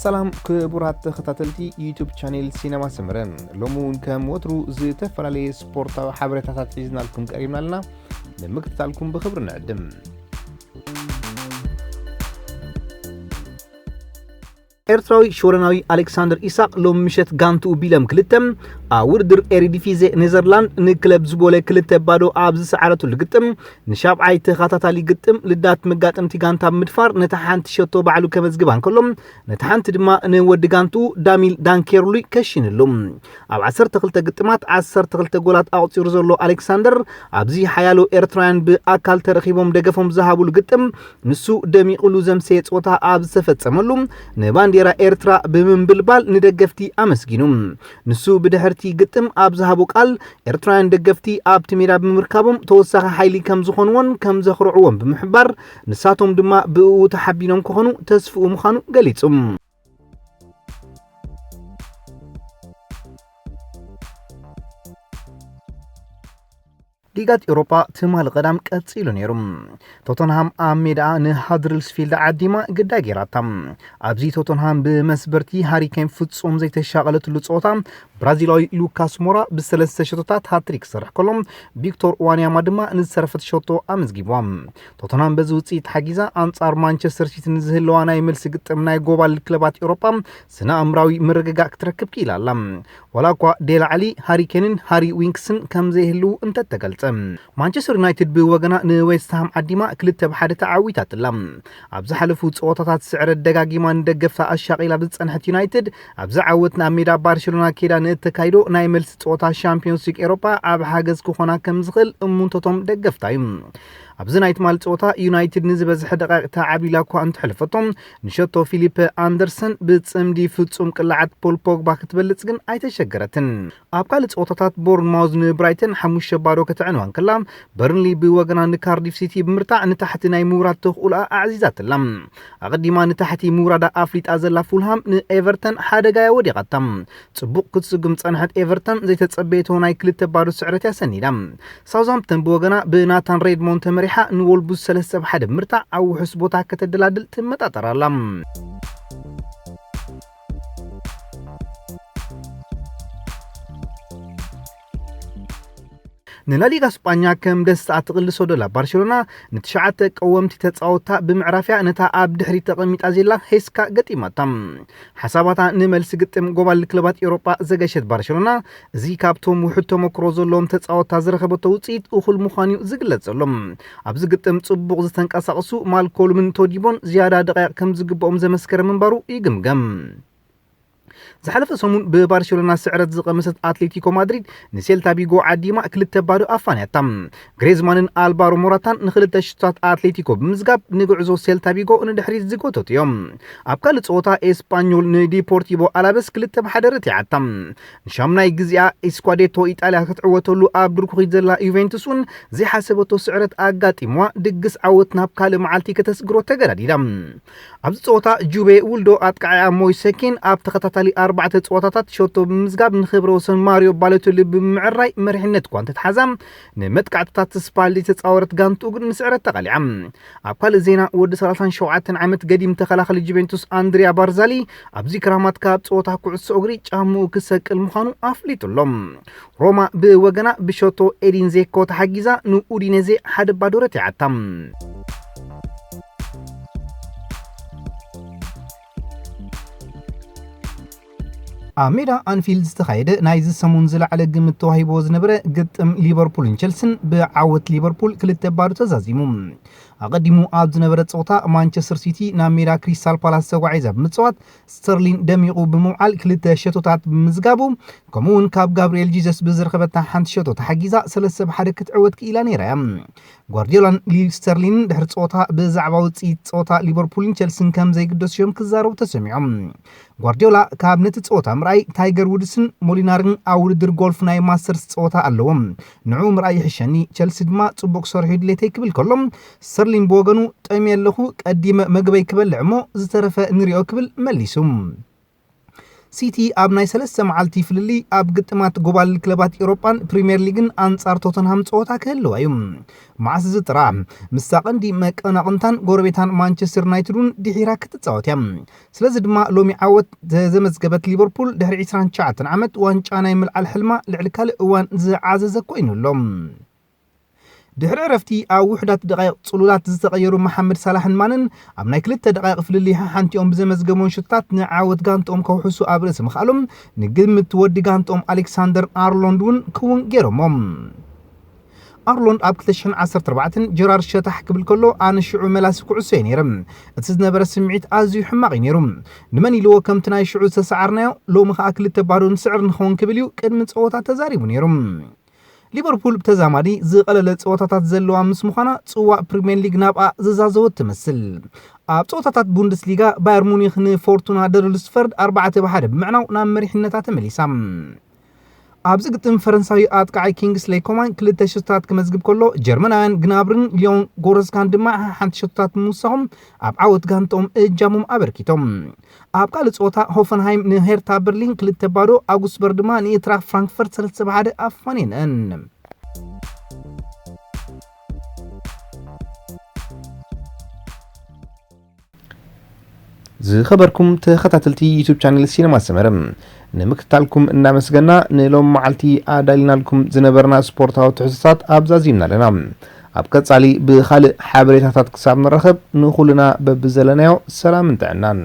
ሰላም ክቡራት ተኸታተልቲ ዩቱብ ቻኔል ሲነማ ሰመረ፣ ሎሚ እውን ከም ወትሩ ዝተፈላለየ ስፖርታዊ ሓበሬታታት ሒዝናልኩም ቀሪብና ኣለና። ንምክትታልኩም ብኽብሪ ንዕድም። ኤርትራዊ ሽወደናዊ ኣሌክሳንደር ኢሳቕ ሎም ምሸት ጋንትኡ ቢለም ክልተ ኣብ ውድድር ኤሪዲፊዜ ኔዘርላንድ ንክለብ ዝቦለ ክልተ ባዶ ኣብ ዝሰዓረትሉ ግጥም፣ ንሻብዓይ ተኸታታሊ ግጥም ልዳት መጋጥምቲ ጋንታ ብምድፋር ነታ ሓንቲ ሸቶ ባዕሉ ከመዝግባ እንከሎ፣ ነታ ሓንቲ ድማ ንወዲ ጋንቱ ዳሚል ዳንኬርሉይ ከሽንሉ። ኣብ ዓሰርተ ክልተ ግጥማት ዓሰርተ ክልተ ጎላት ኣቑጺሩ ዘሎ ኣሌክሳንደር፣ ኣብዚ ሓያሎ ኤርትራውያን ብኣካል ተረኺቦም ደገፎም ዝሃብሉ ግጥም፣ ንሱ ደሚቑሉ ዘምሰየ ጸወታ ኣብ ዝተፈጸመሉ፣ ንባንዴራ ኤርትራ ብምንብልባል ንደገፍቲ ኣመስጊኑ። ንሱ ብድሕርቲ ግጥም ኣብ ዝሃቦ ቃል፣ ኤርትራውያን ደገፍቲ ኣብቲ ሜዳ ብምርካቦም ተወሳኺ ሓይሊ ከም ዝኾንዎን ከም ዘኽርዕዎን ብምሕባር፣ ንሳቶም ድማ ብእኡ ተሓቢኖም ክኾኑ ተስፍኡ ምዃኑ ገሊጹ። ሊጋት ኤውሮጳ ትማሊ ቀዳም ቀጺሉ ነይሩ። ቶተንሃም ኣብ ሜዳኣ ንሃድረስፊልድ ዓዲማ ግዳ ገይራታ። ኣብዚ ቶተንሃም ብመስበርቲ ሃሪ ኬን ፍጹም ዘይተሻቐለትሉ ጸወታ፣ ብራዚላዊ ሉካስ ሞራ ብሰለስተ ሸቶታት ሃትሪክ ክሰርሕ ከሎ፣ ቪክቶር ዋንያማ ድማ ንዝተረፈት ሸቶ ኣመዝጊብዋ። ቶተንሃም በዚ ውጽኢት ሓጊዛ ኣንጻር ማንቸስተር ሲቲ ንዝህልዋ ናይ መልሲ ግጥም ናይ ጎባል ክለባት ኤውሮጳ ስነ ኣእምራዊ ምርግጋእ ክትረክብ ክኢላ ኣላ። ዋላ እኳ ዴላ ዓሊ፣ ሃሪ ኬንን ሃሪ ዊንክስን ከም ዘይህልዉ እንተተገልጸ። ማንቸስተር ዩናይትድ ብወገና ንዌስትሃም ዓዲማ ክልተ ብ ሓደ ተዓዊታትላ። ኣብ ዝሓለፉ ጸወታታት ስዕረት ደጋጊማ ንደገፍታ ኣሻቒላ ብዝጸንሐት ዩናይትድ፣ ኣብዚ ዓወት ናብ ሜዳ ባርሴሎና ከይዳ ንእተካይዶ ናይ መልሲ ጸወታ ሻምፒዮንስ ሊግ ኤውሮጳ ኣብ ሓገዝ ክኾና ከም ዝኽእል እሙንቶቶም ደገፍታ እዩ። ኣብዚ ናይ ትማሊ ጸወታ ዩናይትድ ንዝበዝሐ ደቃይቕ ተዓብሊላ እኳ እንተሕለፈቶም፣ ንሸቶ ፊሊፕ ኣንደርሰን ብጽምዲ ፍጹም ቅላዓት ፖል ፖግባ ክትበልጽ ግን ኣይተሸገረትን። ኣብ ካልእ ጸወታታት ቦርንማውዝ ንብራይተን ሓሙሽተ ባዶ ከተዕንዋ እንከላ፣ በርንሊ ብወገና ንካርዲፍ ሲቲ ብምርታዕ ንታሕቲ ናይ ምውራድ ተኽእሎኣ ኣዕዚዛትላ። ኣቐዲማ ንታሕቲ ምውራዳ ኣፍሊጣ ዘላ ፉልሃም ንኤቨርተን ሓደጋያ ወዲቓታ። ጽቡቕ ክትስጉም ጸንሐት ኤቨርተን ዘይተጸበየቶ ናይ ክልተ ባዶ ስዕረት እያ ሰኒዳ። ሳውዝሃምፕተን ብወገና ብናታን ሬድሞንድ ተመሪሓ ንወልቡስ ሰለስተ ብ ሓደ ብምርታዕ ኣብ ውሑስ ቦታ ከተደላድል ትመጣጠር ኣላ። ንላሊጋ ስጳኛ ከም ደስታ ትቕልሶ ደላ ባርሴሎና፣ ንትሽዓተ ቀወምቲ ተጻወትታ ብምዕራፍያ ነታ ኣብ ድሕሪት ተቐሚጣ ዘላ ሄስካ ገጢማታ። ሓሳባታ ንመልሲ ግጥም ጎባል ክለባት ኤውሮጳ ዘገሸት ባርሴሎና፣ እዚ ካብቶም ውሑድ ተመክሮ ዘለዎም ተጻወትታ ዝረኸበቶ ውጽኢት እኹል ምዃኑ እዩ ዝግለጽ ዘሎ። ኣብዚ ግጥም ጽቡቕ ዝተንቀሳቐሱ ማልኮልምን ቶዲቦን ዝያዳ ደቃይቕ ከም ዝግብኦም ዘመስከረ ምንባሩ ይግምገም። ዝሓለፈ ሰሙን ብባርሴሎና ስዕረት ዝቐመሰት ኣትሌቲኮ ማድሪድ ንሴልታ ቪጎ ዓዲማ ክልተ ባዶ ኣፋንያታ። ግሬዝማንን ኣልቫሮ ሞራታን ንክልተ ሽቶታት ኣትሌቲኮ ብምዝጋብ ንጉዕዞ ሴልታ ቪጎ ንድሕሪት ዝጎተቱ እዮም። ኣብ ካልእ ጸወታ ኤስፓኞል ንዲፖርቲቮ ኣላቨስ ክልተ ብ ሓደ ረቲዓታ። ንሻምናይ ግዜኣ ስኳዴቶ ኢጣልያ ክትዕወተሉ ኣብ ድርኩኺት ዘላ ዩቬንቱስ እውን ዘይሓሰበቶ ስዕረት ኣጋጢምዋ ድግስ ዓወት ናብ ካልእ መዓልቲ ከተስግሮ ተገዳዲዳ። ኣብዚ ጸወታ ጁቬ ውልዶ ኣጥቃዒኣ ሞይሰ ኬን ኣብ ተኸታታሊ ኣርባዕተ ጸወታታት ሸቶ ብምምዝጋብ ንኽብረ ወሰን ማሪዮ ባሎቴሊ ብምምዕራይ መሪሕነት እኳ እንተተሓዛ፣ ንመጥቃዕትታት ስፓልዲ ተጻወረት ጋንትኡ ግን ንስዕረት ተቓሊዓ። ኣብ ካልእ ዜና፣ ወዲ ሰላሳን ሸውዓተን ዓመት ገዲም ተኸላኻሊ ጁቬንቱስ ኣንድሪያ ባርዛሊ ኣብዚ ክራማት ካብ ጸወታ ኩዕሶ እግሪ ጫምኡ ክሰቅል ምዃኑ ኣፍሊጡ ኣሎ። ሮማ ብወገና ብሸቶ ኤዲን ዜኮ ተሓጊዛ ንኡዲኔዜ ሓደ ባዶ ረቲዓታ። ኣብ ሜዳ ኣንፊልድ ዝተኻየደ ናይዚ ሰሙን ዝለዓለ ግምት ተዋሂብዎ ዝነበረ ግጥም ሊቨርፑልን ቸልስን ብዓወት ሊቨርፑል ክልተ ባዶ ተዛዚሙ። ኣቐዲሙ ኣብ ዝነበረ ጸወታ ማንቸስተር ሲቲ ናብ ሜዳ ክሪስታል ፓላስ ተጓዒዛ ብምጽዋት ስተርሊን ደሚቑ ብምውዓል ክልተ ሸቶታት ብምዝጋቡ፣ ከምኡ እውን ካብ ጋብርኤል ጂዘስ ብዝረኸበታ ሓንቲ ሸቶ ተሓጊዛ ሰለስተ ብ ሓደ ክትዕወት ክኢላ ነይራ እያ። ጓርዲዮላን ሊ ስተርሊንን ድሕሪ ጸወታ ብዛዕባ ውጽኢት ጸወታ ሊቨርፑልን ቸልስን ከም ዘይግደሱ እዮም ክዛረቡ ተሰሚዖም። ጓርዲዮላ ካብ ነቲ ጸወታ ምርኣይ ታይገር ውድስን ሞሊናርን ኣብ ውድድር ጎልፍ ናይ ማስተርስ ጸወታ ኣለዎም። ንዕኡ ምርኣይ ይሕሸኒ፣ ቸልሲ ድማ ጽቡቕ ክሰርሑ ድሌተይ ክብል ከሎ፣ ስተርሊን ብወገኑ ጠምየ ኣለኹ፣ ቀዲመ መግበይ ክበልዕ እሞ ዝተረፈ ንሪኦ ክብል መሊሱ። ሲቲ ኣብ ናይ ሰለስተ መዓልቲ ፍልልይ ኣብ ግጥማት ጎባልል ክለባት ኤውሮጳን ፕሪምየር ሊግን ኣንጻር ቶተንሃም ጸወታ ክህልዋ እዩ። መዓስ እዚ ጥራሕ ምስታ ቀንዲ መቀናቕንታን ጎረቤታን ማንቸስተር ዩናይትድ እውን ድሒራ ክትጻወት እያ። ስለዚ ድማ ሎሚ ዓወት ዘመዝገበት ሊቨርፑል ድሕሪ ዕስራን ትሽዓተን ዓመት ዋንጫ ናይ ምልዓል ሕልማ ልዕሊ ካልእ እዋን ዝዓዘዘ ኮይኑ ኣሎ። ድሕሪ ዕረፍቲ ኣብ ውሕዳት ደቃይቕ ጽሉላት ዝተቐየሩ መሓመድ ሳላሕን ማነን ኣብ ናይ ክልተ ደቃይቕ ፍልልይ ሓሓንቲኦም ብዘመዝገቦም ሹታት ንዓወት ጋንትኦም ከውሕሱ ኣብ ርእሲ ምኽኣሎም ንግምት ወዲ ጋንትኦም ኣሌክሳንደር ኣርሎንድ እውን ክውን ገይሮሞ። ኣርሎንድ ኣብ ክልተ ሽሕን ዓሰርተ ኣርባዕተን ጀራርድ ሸታሕ ክብል ከሎ ኣነ ሽዑ መላሲ ኩዕሶ እየ ነይረ። እቲ ዝነበረ ስምዒት ኣዝዩ ሕማቕ እዩ ነይሩ። ንመን ኢልዎ ከምቲ ናይ ሽዑ ዝተሰዓርናዮ ሎሚ ከኣ ክልተ ባዶ ንስዕር ንኸውን ክብል እዩ ቅድሚ ጸወታ ተዛሪቡ ነይሩ። ሊቨርፑል ብተዛማዲ ዝቐለለ ጸወታታት ዘለዋ ምስ ምዃና ጽዋእ ፕሪምየር ሊግ ናብኣ ዝዛዘወት ትመስል። ኣብ ጸወታታት ቡንደስሊጋ ባየር ሙኒክ ንፎርቱና ደርልስፈርድ ኣርባዕተ ብሓደ ብምዕናው ናብ መሪሕነታ ተመሊሳ። ኣብዚ ግጥም ፈረንሳዊ ኣጥቃዓይ ኪንግስሌይ ኮማን ክልተ ሸቶታት ክመዝግብ ከሎ ጀርመናውያን ግናብርን ሊዮን ጎረስካን ድማ ሓንቲ ሸቶታት ምውሳኾም ኣብ ዓወት ጋንትኦም እጃሞም ኣበርኪቶም። ኣብ ካልእ ጸወታ ሆፈንሃይም ንሄርታ በርሊን ክልተ ባዶ፣ ኣጉስበርግ ድማ ንኢንትራክ ፍራንክፈርት ሰለስተ ብሓደ ኣፋንየንአን። ዝኸበርኩም ተኸታተልቲ ዩቱብ ቻነል ሲነማ ሰመረ ንምክትታልኩም እናመስገና ንሎም መዓልቲ ኣዳሊናልኩም ዝነበርና ስፖርታዊ ትሕዝቶታት ኣብዛዚምና ኣለና። ኣብ ቀጻሊ ብኻልእ ሓበሬታታት ክሳብ ንራኸብ ንኹልና በብዘለናዮ ሰላምን ጥዕናን።